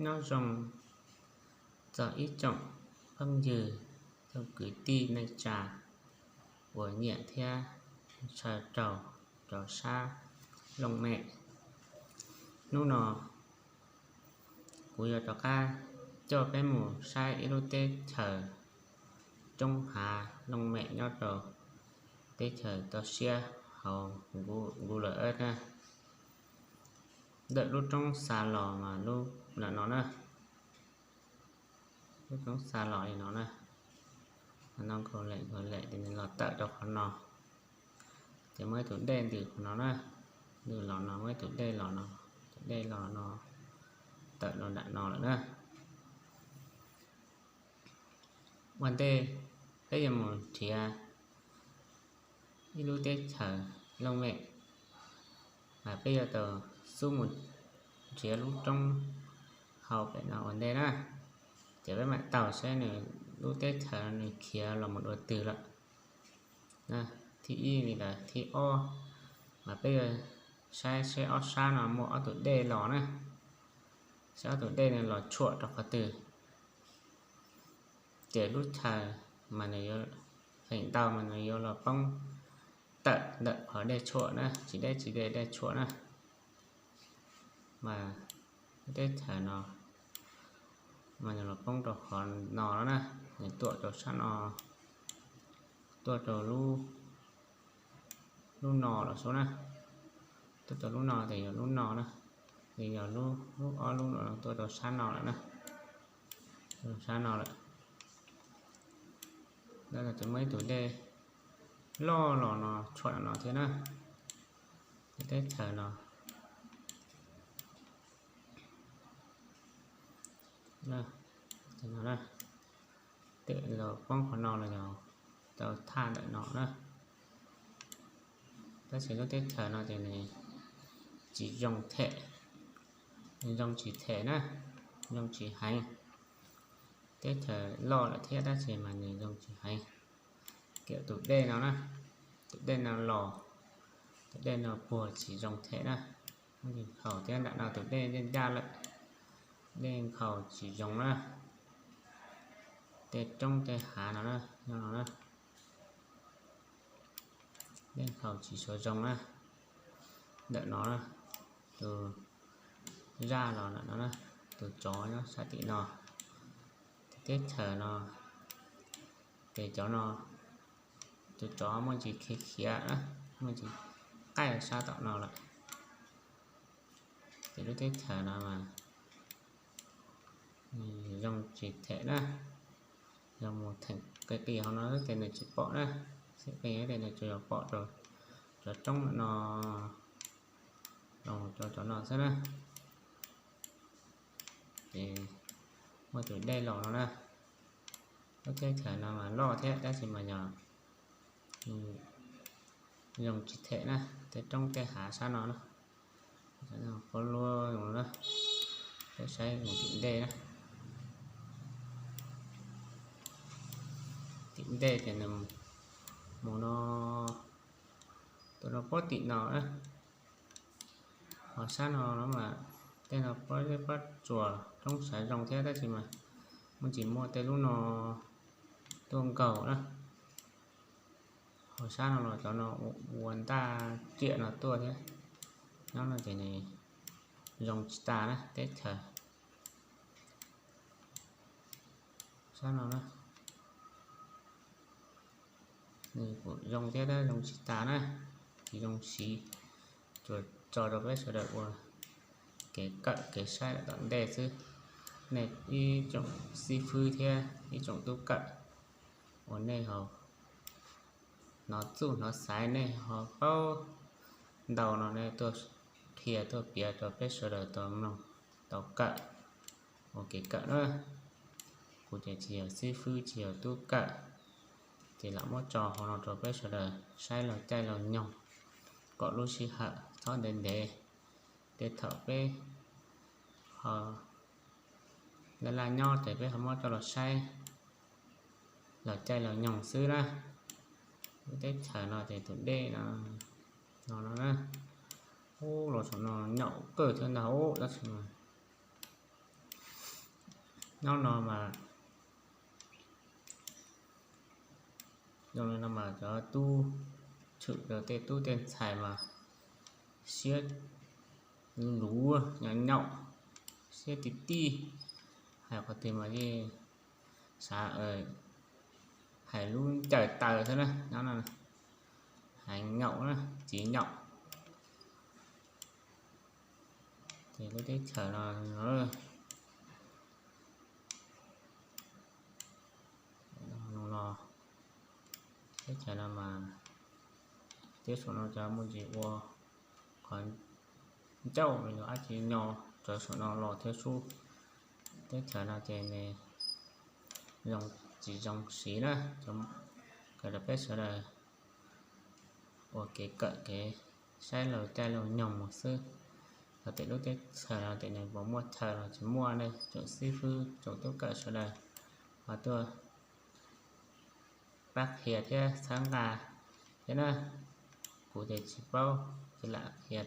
Nyob zoo txog ib tsoom phooj ywg, tsoom kwv tij neej tsa uas nyiam thiab ntshaw raug rau sab looj mem. Hnub no kuv yuav rov qab coj peb mus saib ib lub teb chaws roob hav looj mem nyob rau teb chaws toj siab hauv Google Earth na. Ntawm lub roob xa los mas lub ntawm no na, lub roob xa los li no na, no nkaus lem nkaus lem ces nws los tawm rau qhov no, ces muaj ib tus dej ntws qhov no na, ntws los no muaj ib tus dej los no, tus dej los no tawm rau nram no lawm na. Ua ntej peb yuav mus nrhiav ib lub teb chaws looj mem, mas peb yuav tau xub mus nrhiav lub roob hauv pem no ua ntej na. Ces peb mam taug saib nws lub teb chaws nws khiav los mus dua twg lawm. Thib ib li ntawd, thib ob mas peb yuav saib seb ob sab no muaj ob tus dej los na, saib ob tus dej no los tshuam rau qhov twg. Ces lub chaw mas nws yuav, feem ntau mas nws yuav los poob tawm ntawm qhov dej tshuam na, tsis deb tsis deb dej tshuam na. Mas lub teb chaws no mas nws los poob rau qhov no no na, nws tuaj rau sab no, tuaj rau lub no los xwb na. Tuaj rau lub no ces yog lub no na, ces yog lub, lub ob lub no tuaj rau sab no lawm na, sab no lawm. Ces muaj ib tug dej loj los no tshuam no thiab na, teb chaws no. Twb los poob qhov no los yog tau thaj ntawm no na. Tab sis lub teb chaws no ces nws tsis zoo them, nws zoo tsis them na, zoo tsis heev. Teb chaws loj lawm thiab tab sis mas nws zoo tsis heev. Kiam tus dej no na, tus dej no los, tus dej no puag tsis zoo them na. Khaus thiab nram no tus dej ncaj ncaj lawm, dej khaus tsis zoo na. Tej roob tej hav no na, nyob no na, dej khaus tsis tshua zoo na. Ntawm no na, tus zaj los ntawm no na, tus tsov nyob sab tim no, teb chaws no, ces cov no, tus tsov muaj ntsis khiav khiav na, muaj ntsis qaij sab tom no lawm. Ces lub teb chaws no mas zoo tsis them na, yog mus theem qis qis hauv no ces nws tsis pom na, xij qis ces nws tsuas yog pom rau cov roob no los rau cov no xwb na. Ces muaj tus dej los no na, lub teb chaws no mas loj thiab tab sis mas yog zoo tsis them na, tej roob tej hav sab no na, pob luab zoo na. Peb saib mus tim ntej na, tim ntej ces nws mus no, tus no pob tim no na. Hauv sab no no mas tej no pob zeb pob tsuas roob sab zoo thiab tab sis mas muaj tsis muaj tej lub no tuaj nkaus na. Hauv sab no los cov no ua ntaj riam no tuaj thiab, nyob no ces nws zoo tsis tas na teb chaws. Sab no na, nws kuj zoo thiab tab zoo tsis tas na, tsis zoo siv. Tsuas tso rau peb sawv daws ua kev kawm kev saib lawm tom ntej xwb. Nej ib tsoom xib fwb thiab ib tsoom tub kawm uas nej ho hnov txuj hnov xaiv, nej ho paub ntau no nej tuaj qhia tuaj piav rau peb sawv daws tau mloog tau kawm ua kev kawm na. Kuv ces tsis yog xib fwb tsis yog tub kawm, ces lam muab tso hauv no rau peb sawv daws saib laug caij laug nyoog kom lub sij hawm txhob ntev ntev. Tej thaum peb ho laj laj nyob ces peb ho muab coj los saib laug caij laug nyoog xwb na. Lub teb chaws no ces tus dej no, no no na, ub los saum no nyaum kawg thiab ntag ub tab sis mas Nyob no mas, zoo li no mas cov tub, tshwm rau tej tub tej ntxhais mas siab luv nyaum nyaum, siab ti ti, hais qhov twg mas yeej xav hais lub ncaws taw xwb na. Nyob no hais nyaum na, txiv nyaum. Ces lub teb chaws no, no, teb chaws no mas, teb saum no cov muaj ntsis ua qhov ncauj los yog dab tsi nyo rau saum no los thiab sub. Teb chaws no ces nws zoo, tsis zoo siv na. Kom rau peb sawv daws ua kev kawm kev saib laug caij laug nyoog mus xwb. Hos tias lub teb chaws no tias nws puas muaj chaw los tsis muaj ne, tsoom xib fwb tsoom tub kawm sawv daws ho tuaj pab qhia thiab txhawb nqa thiab na. Kuv ces tsis paub, ces lam qhia,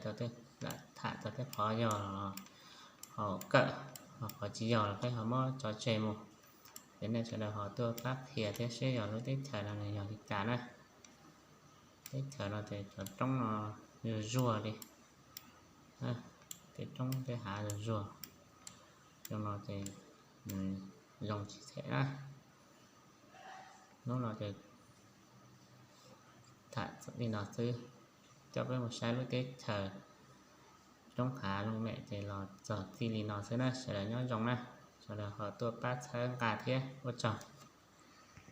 lam tham txog tej qhov yog ho kawm, ho qhov tsis yog los peb ho muab tso tseg mus. Ces nej sawv daws ho tuaj pab qhia thiab seb yog lub teb chaws no nws yog li cas na. Teb chaws no ces cov roob no zuag zuag li, tej roob tej hav zuag zuag, zoo no ces nws zoo tsis them na. Hnub no ces tham li no xwb, coj peb mus saib lub teb chaws roob hav looj mem ces los txog txij li no xwb na. Sawv daws nyob zoo na, sawv daws ho tuaj pab txhawb nqa thiab, ua tsaug.